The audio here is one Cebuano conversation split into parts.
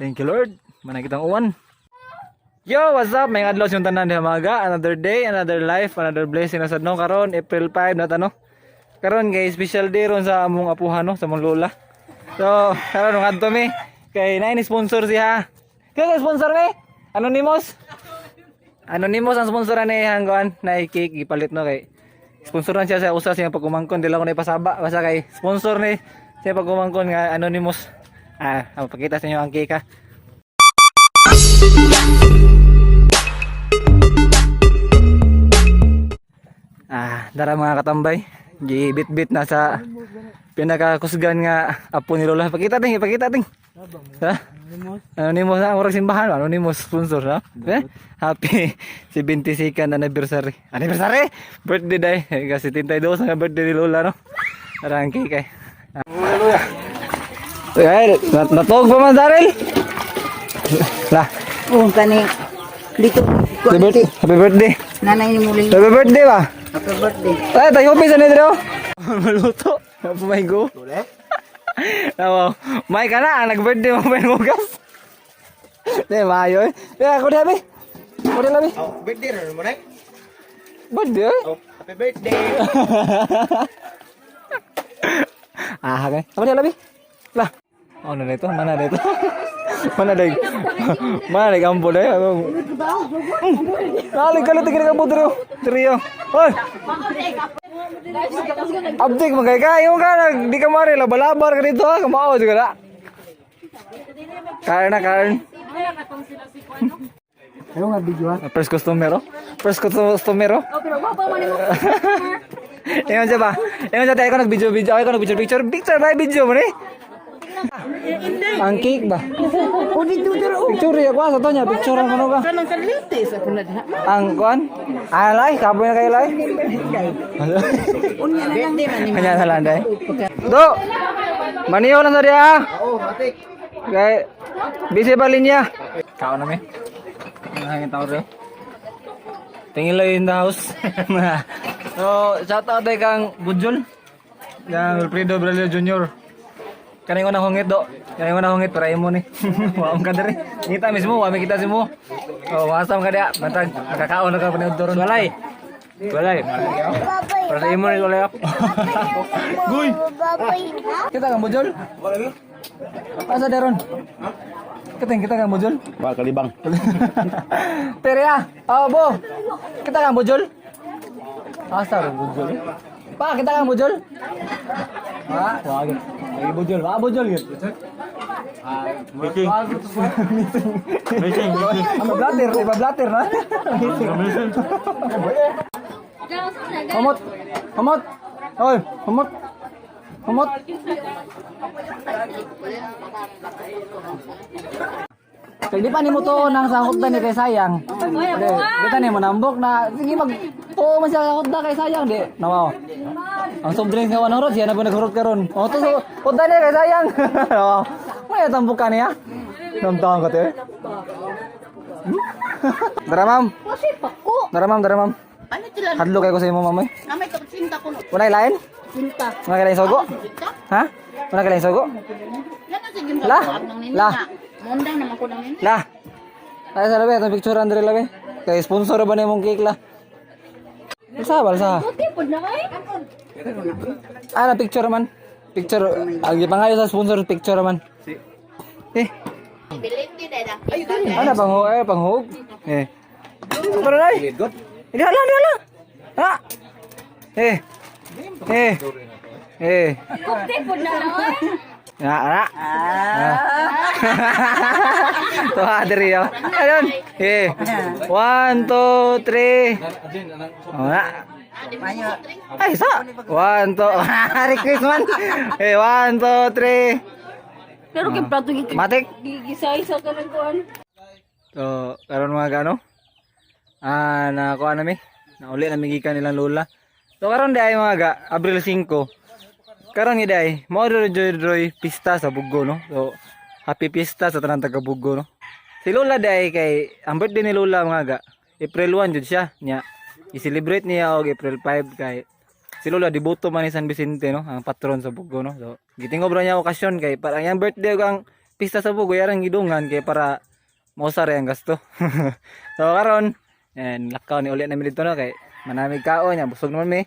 Thank you, Lord. Manay kitang uwan. Yo, what's up? May adlaw yung tanan diha maga. Another day, another life, another blessing na sad no karon April 5 na tano. Karon kay special day ron sa among apuhan no, sa among lola. So, karon nung adto mi kay naay ni sponsor siya. Kaya sponsor mi? Anonymous. Anonymous ang sponsor ni hanggon na cake gipalit no kay sponsoran siya sa usa siya pagkumangkon, dili ako na ipasaba basta kay sponsor ni siya pagkumangkon nga anonymous. Ah, pakita sa inyo ang cake ha. Ah, dara mga katambay. Gibit-bit na sa pinakakusgan nga apo ni Lola. Pakita ting, pakita ting. Ha? Anonymous na, murag simbahan, anonymous sponsor ha. Eh? Happy 72nd anniversary. Anniversary? Birthday day. Eh, kasi 72 ang birthday ni Lola no. Tara ang cake ay. Ay, natog pa man Daryl. Lah, Oh, kani dito. happy birthday. Happy birthday. Nanay ni muling Happy birthday ba? happy birthday. Ay, tayo pa sa nito. Maluto. May go. Tawa. May ka na, nag-birthday mo pa yung hugas. Di, maayo eh. Ya, ako labi. Ako labi. Oh, birthday rin mo na. Birthday eh. Oh, happy birthday. Ah, okay. Ako labi. Lah. Oh, na dito, mana dito. Mana dai. Mana dai kampo dai. Lali kalit tigil kampo trio. Trio. Hoy. Abdik magay ka, yung ka nag di ka mari labalabar ka dito ha, kamao juga na. Kain na kain. Ano nga video ha? First customer oh. First customer oh. Oh, pero wapa man mo. Ingon siya ba? Ingon siya tayo ko nag-video video, ako nag-video picture, picture ba video mo ni? Ang cake ba? Oh, dito dito. Picture ya kuan sa to niya, picture ang kuno ba? Kanang kalite sa kuna diha. Ang kuan? Alay, kapoy na kayo lay. Unya na lang man ni. Kanya na lang day. Do. Maniyo lang sa diha. Oo, matik. Kay busy pa linya. Kao na mi. Ang tao rin. Tingin lang in the house. So, shout out ay kang Budjol. Yang Wilfredo Braulio Jr. Kaning unang hungit do. Kaning unang hungit para imo ni. Wa ka diri. Ngita mismo, wa mi kita simo. Oh, wasam ka dia. Bantag nakakaon na ka paniudto ron. Walay. Walay. Para sa imo ni walay. Guy. Kita kang Budjol? Asa daron? Kita kita kang Budjol? Wah, kalibang. Tere ah. Oh, bo. Kita kang Budjol? Asa ron Budjol? Pa, kita kang Budjol? Ha? Wag. Lagi Budjol. Wa Budjol gyud. Meeting. Meeting. Ano blatter, iba blatter na. Humot. Humot. Oy, humot. Humot. Kay di pa nimo to nang sakot na ni kay sayang. Di, di ta nimo nambok na sige mag tuo man siya sakot na kay sayang di. Nawaw. Ang soft drinks nga wanang siya na po naghurot karon. Oh, to so, punta niya kay sayang. Nawaw. May tambok ka niya. Namtahan ka te. Dara ma'am. Kasi pako. Dara ma'am, dara ma'am. Ano sila? Hadlo kay ko sa imo mamay. Namay ka sinta ko. Wala lain? Sinta. Wala kay lain sogo? Ha? Wala kay lain sogo? Yan ang sige La. La. Mondang naman ko nang nini. Lah. Ay sa labi, itong picture Andre labi. Kay sponsor ba na imong cake la? Balsa, balsa. Puti pod na kay. Ah, na picture man. Picture. Ang gipangayo sa sponsor picture man. Eh, ano panghug eh panghug. Eh. Pero nay. Hindi hala, hindi hala. Ha? Eh. Eh. Eh. Puti pod na lang oy. Na, na. Ah. Tuha diri yo. Ayun. Eh. One, two, three. Oh, na. Ay, sa. One, two. Request man. Eh, one, two, three. Pero kay plato gi Matik. gisa-isa ka ng kuan. So, karon mga gano? Ah, nakakuha nami. Nauli nami gikan nilang lola. So karon di ay mga ga, Abril 5. Karon ni ay mao diri pista sa Bugo no. So, happy pista sa tanang taga Bugo no. Si Lola di ay kay ang birthday ni Lola mga ga, April 1 jud siya nya. I-celebrate niya og April 5 kay si Lola deboto man ni San Vicente no, ang patron sa Bugo no. So, gitingob ra niya okasyon kay parang yang birthday ug ang pista sa Bugoy arang gidungan kay para mausa ang gasto. So karon, and lakaw ni uli namin dito no kay manamig kaon nya, busog naman mi.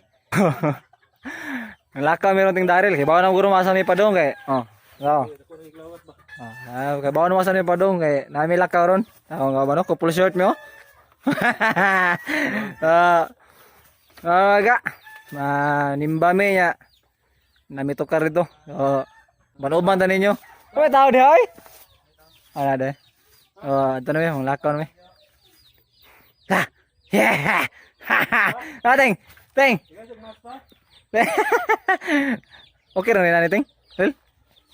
Ang lakaw meron ting Daryl kay bawon ang guro masa mi padong kay oh. Oh. Oh, ah, kay bawon masa mi padong kay nami lakaw ron. Ako nga ba no, couple shirt mi oh. Ah. Ah, ga. Manimba mi nya. Nami tukar dito. So, banuban ta ninyo. Uy, tao di hoy. Ala de. Oh, ito na mi, mong lakaw na mi. Ha. Yeah. Ha ha. Ah, ting. Ting. Okay ra ni nani ting. Ril?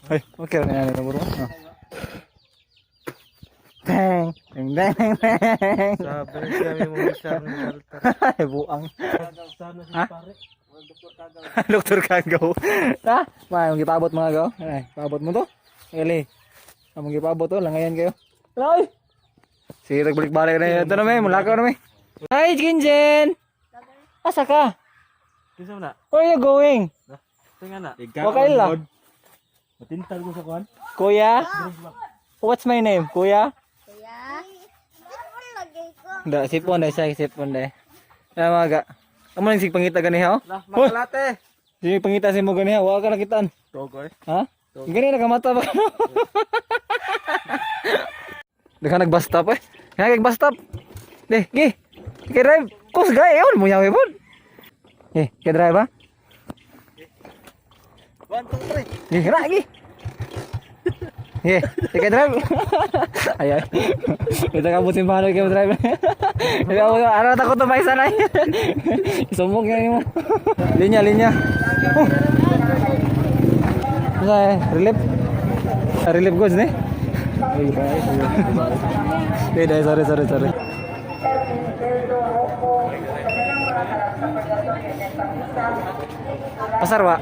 Ay, okay ra ni nani bro. Oh. Teng, teng, teng, teng. Sabi kami mo isang Ay, buang. Ha? Doktor Kagaw. Ha? Ma, yung gipabot mga gaw. Ay, paabot mo to. Eli. Among gipabot to, langayan kayo. Ay! Sige, nagbalik-balik na yun. Ito na may, mula ka na may. Hi, Kinjen! Asa ka? Kinsa man na? Where are you going? Tinga na. Okay lang. Matintal ko sa kuan. Kuya? What's my name? Kuya? Kuya. Da, sipon dai siya, sipon dai. Ay, mga ga. Amo nang sig pangita ganiha, oh. Lah, makalate. Sige pangita si mo ganiha, wa ka nakitaan. Togoy. Ha? Gani nakamata ba? Daghan nag-bus stop eh. Nga nag-bus stop. De, gi. Kay drive. Kus gay ewan mo yawe pod. Eh, kay drive ba? 1 2 3. Gi, ra gi. Gi, kay drive. Ay ay. Ito ka butin pa kay drive. Ikaw ano takot to paisa na. Sumog yan mo. Linya, linya. Oh. Sa relief. Relief goods ni. Wait, ay, sorry, sorry, sorry. Pasar, wa?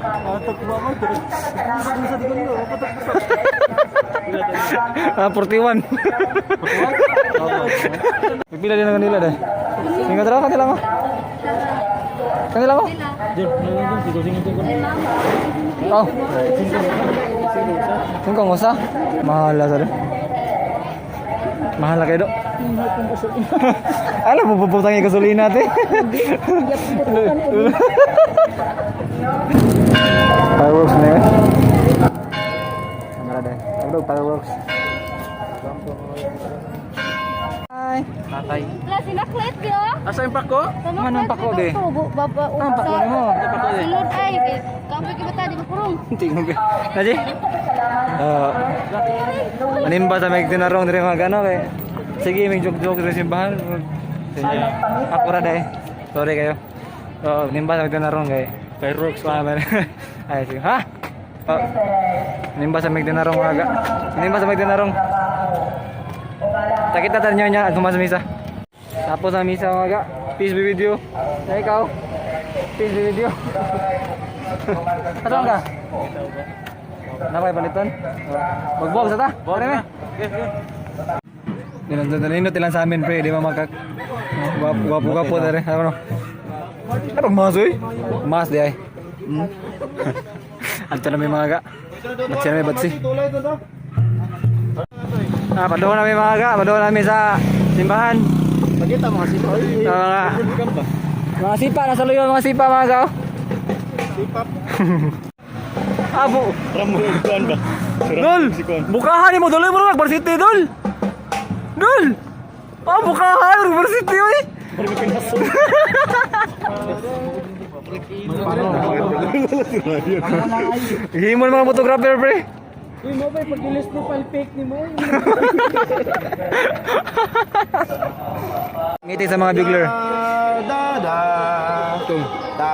Ah, 41. Pipila din ang kanila deh. Tinggal terus kanila mo. Kanila mo. Oh. Singkong usa. Mahal lah sorry. Mahal lah kayo do. Alam mo puputang yung gasolina ate. Fireworks na yun. Kamera deh. Ano fireworks? Hi. Tatay. La sinaklit yo. Asa yung pako? Manong pako, be? Baba Anong pako nimo? Sulod ay kay kapoy kay bata di ba purong. Tingog. Naji? Ah. Manimba sa may tinarong diri mga gano kay. Sige, may joke-joke diri simbahan. Sige. Ako ra dai. Sorry kayo. Oo, nimba sa may tinarong kay. Fireworks. Ay, sige. Ha? Oh. Nimba sa may tinarong mga ga. Nimba sa may tinarong. Takita tanyo niya at sa misa. Tapos ang misa mga ga. Peace be with you. Ay, ikaw. Peace be with you. Asan ka? Napay paliton? Magbuwag sa ta? Pare me. Ninot ilan sa amin pre, di ba makak Gwapo gwapo gwapo dere. Ano? Anong mas oy? Mas di ay. Anto na may mga ga. Batsi na may batsi. Ah, padoon na may mga ga, padoon namin sa simbahan. Pagita mga sipa. Sa mga mga sipa, nasa luyo mga sipa mga ga. Oh. Sipap. Abo. Ramon kuan ba? Dol! Bukahan mo, dol! Mo varsity, dol! Dol! Ah, bukahan! Varsity, oy! Himon mga photographer, pre! Uy mo ba pag-ilis profile pic ni mo. Ngiti sa mga bugler. Da da. Tung. Da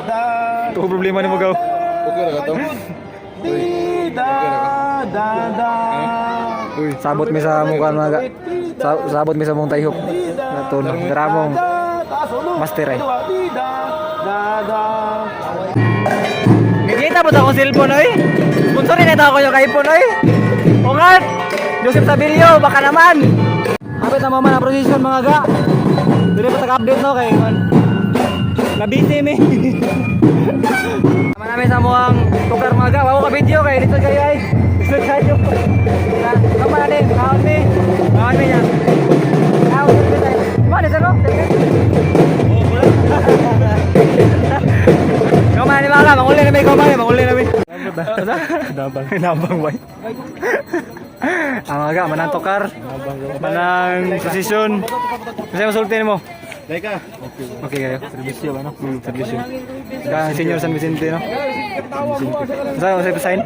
da. Ito problema ni mo, gaw. Okay ra ka to? Di da da da. Sabot mi sa mukha mga ga. Sabot mi sa mong tayhop. Nato, dramong master ay. Di da da da. Ngikita mo ta akong cellphone, oy! Sponsorin na ito ako yung iPhone, oy! Ungat! Joseph Tabilio, baka naman! Kapit na mama na procession mga ga. Dili pa taka-update no kay man. Nabiti mi. Tama namin sa muang tukar mga ga. Wawo ka video kay dito kay ay. Busog kayo. Kamu na din, kaon mi. Kaon mi niya. Kaon mi tayo. Mana sa no? Kamu ni bala, manguli na mi, kamu ni, manguli na mi. Nabang. Nabang bay. Ang aga, manang tokar. Manang posisyon. Kasi masulti mo. Teka. Okay kayo. Serbisyo ba no? Serbisyo. Ka Senior San Vicente no? Sa sa sign?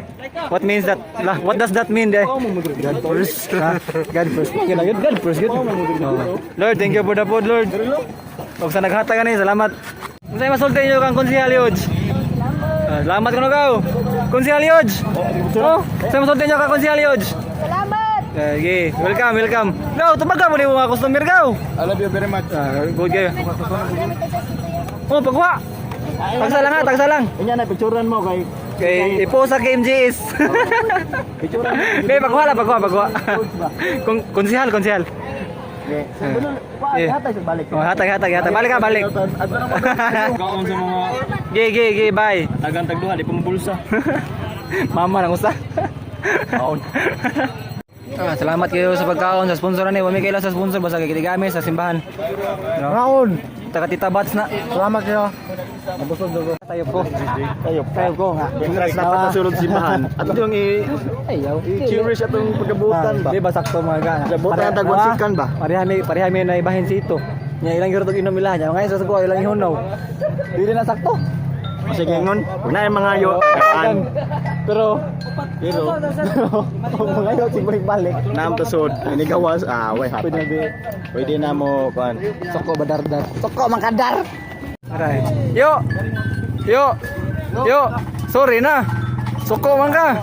What means that? Lah, what does that mean there? God first. Ha? God first. God, God, God first. God. Oh. Lord, thank you for the food, Lord. Og sa naghatag ani, salamat. Unsay masulti niyo kang Konsehal Yoj? Ah, salamat kuno kaw. Konsehal Yoj. Oh, unsay masulti niyo kang Konsehal Yoj? Salamat! Okay, welcome, welcome. No, tumaga mo ni mga customer kaw. I love you very much. Ah, good kayo. Oh, pagwa. Tagsa lang ha, tagsa lang. Inya na picturean mo kay Kay ipo sa KMJS. picturean. Kay pagwa lang, pagwa, pagwa. Kung konsihal, konsihal. Yeah. Hatay sa balik. Oh, hatag, hatag, hatag. Balik ka, balik. Adto na mo. Kaon sa mga Ge, ge, ge, bye. tagang tagduha, di pa mabulsa. Mama nang usa. Kaon. Ah, salamat kayo sa pagkaon sa sponsor ani. Wami kayo sa sponsor basta kay gamit sa simbahan. No? Raon. Taka Tita Bats na. Salamat kayo. Nabusog ko. Tayo ko. Tayo, tayo ko nga. Congrats na pa sulod simbahan. Ato yung Ayaw. i-cherish atong pagabutan ba. Di ba sakto mga ga? Gabutan ang tagwansikan ba? Pareha ni pareha mi na ibahin sito. Nya ilang gyud inom ila nya. Ngayon sa ko ilang ihunaw. Dili na sakto. Sige ngon, wag na yung mga yo. Pero Pero mga yo sig balik. naam tasod, inigawas ah way Pwede hatag. na di. Pwede na mo kuan. Soko badardar. Soko mangkadar. Aray. Yo. Yo. Yo. Sorry na. Soko man ka.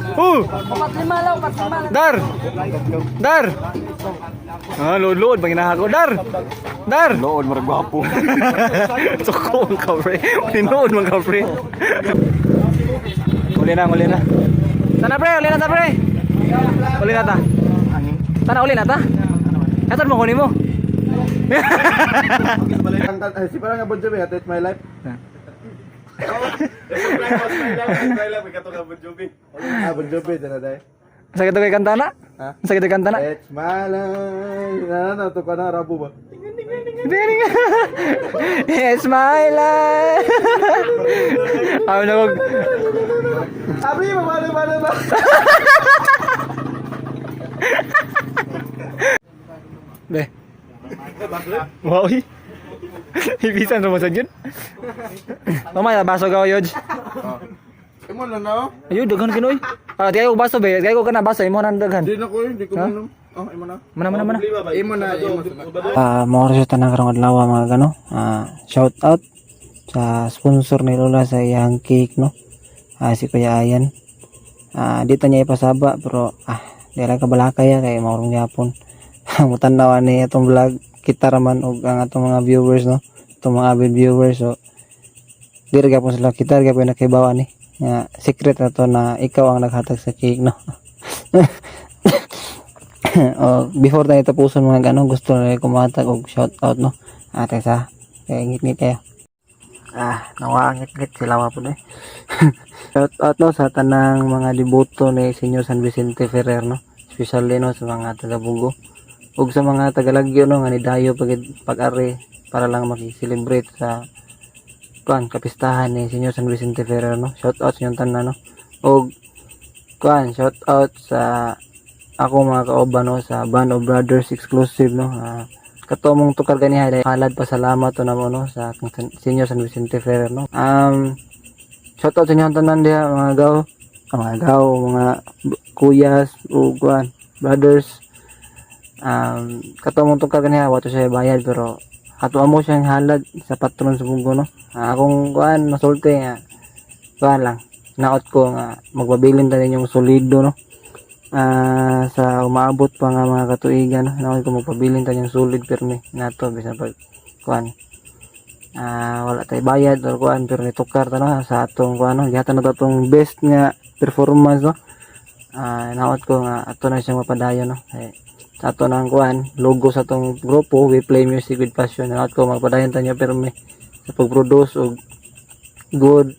Dar. Dar. Ah, load-load pag ko. Dar. Dar. Lood murag gwapo. Soko man ka, pre. Tinuod man ka, pre. Uli na, uli na. Tana, pre. Uli na ta, pre. Uli na ta. Tana, uli na ta. Katod mo kunin mo. Si parang nga Bon Jovi, It's My Life. Ah, Bon Jovi, dala dai. Sakit kay kanta na? Ha? Sakit kay kanta na? It's my life. Na na to ka na rabo ba? Ding. It's my life. Ako na kog. Abi, mabalo balo ba? Be. Wow. Ibisan mo sa yun. Mamaya baso ka yoj. Imo na na. Ayo daghan kinoy. Ah, di ko baso be. Di ko kana baso imo nang daghan. Di na ko, di ko mo. Oh, imo na. Mana mana mana. Imo na, imo na. Ah, mo oras sa tanang karong adlaw mga gano. Ah, shout out sa sponsor ni Lola sa iyang cake no. Ah, si Kuya Ayan. Ah, dito niya ipasaba pero di lang kabalakay ya kay maurong gyapon. Mutan-aw ani atong vlog kita raman og ang atong mga viewers no. Atong mga avid viewers, so di ra gyapon sila kita ra gyapon nakibaw ani. Nga secret na to na ikaw ang naghatag sa cake no. Oh, before tayo tapuson mga gano, gusto na kumatag og shout out no ate sa kay ngit-ngit kayo. Ah, nawa ngit-ngit sila wa pud eh. Shout out no sa tanang mga deboto ni Senyor San Vicente Ferrer no, especially no sa mga taga Bugo ug sa mga taga Lagyo no nga nidayo pag pag-ari para lang maki-celebrate sa kuan kapistahan ni Senyor San Vicente Ferrer no. Shout out sa inyong tanan no. Og kuan shout out sa ako mga kauban no sa Band of Brothers exclusive no. Ah, kato mong tukar ganiha dahil halad pasalamat to namo no sa Senior San Vicente Ferrer no. Shout out sa inyong tanan diha mga gaw, ah, mga gaw, mga kuyas ug kuan brothers. Kato mong tukar ganiha wato siya bayad pero ato amo siyang halad sa patron sa Bugo no. Ah, akong kuan masulti nga kuan lang naot ko nga magpabilin ta ninyong solido no. Ah, sa umaabot pa nga mga katuigan no, naot ko magpabilin ta ninyong solid pirmi nato bisan pag kuan ah wala tay bayad or kuan pero nitukar ta no sa atong kuan no, gihatag na to atong best nga performance no. Ah, naot ko nga ato na siyang mapadayon no. Eh, sa ato nang kuan logo sa atong grupo, We Play Music with Passion. Naot ko magpadayon ta niya pirmi sa pag-produce og good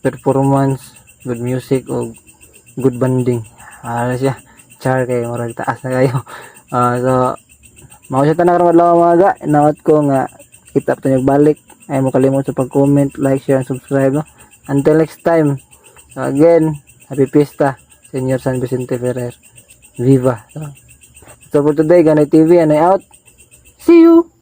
performance, good music og good banding. Ano siya? Char kay murag taas na kayo. Ah, so mao siya tanan karon adlaw, mga ga. Naot ko nga kita pa tayo balik. Ay mo kalimot sa pag-comment, like, share, and subscribe, no. Until next time. So again, happy fiesta, Senyor San Vicente Ferrer. Viva. So for today, Ganay TV and I out. See you.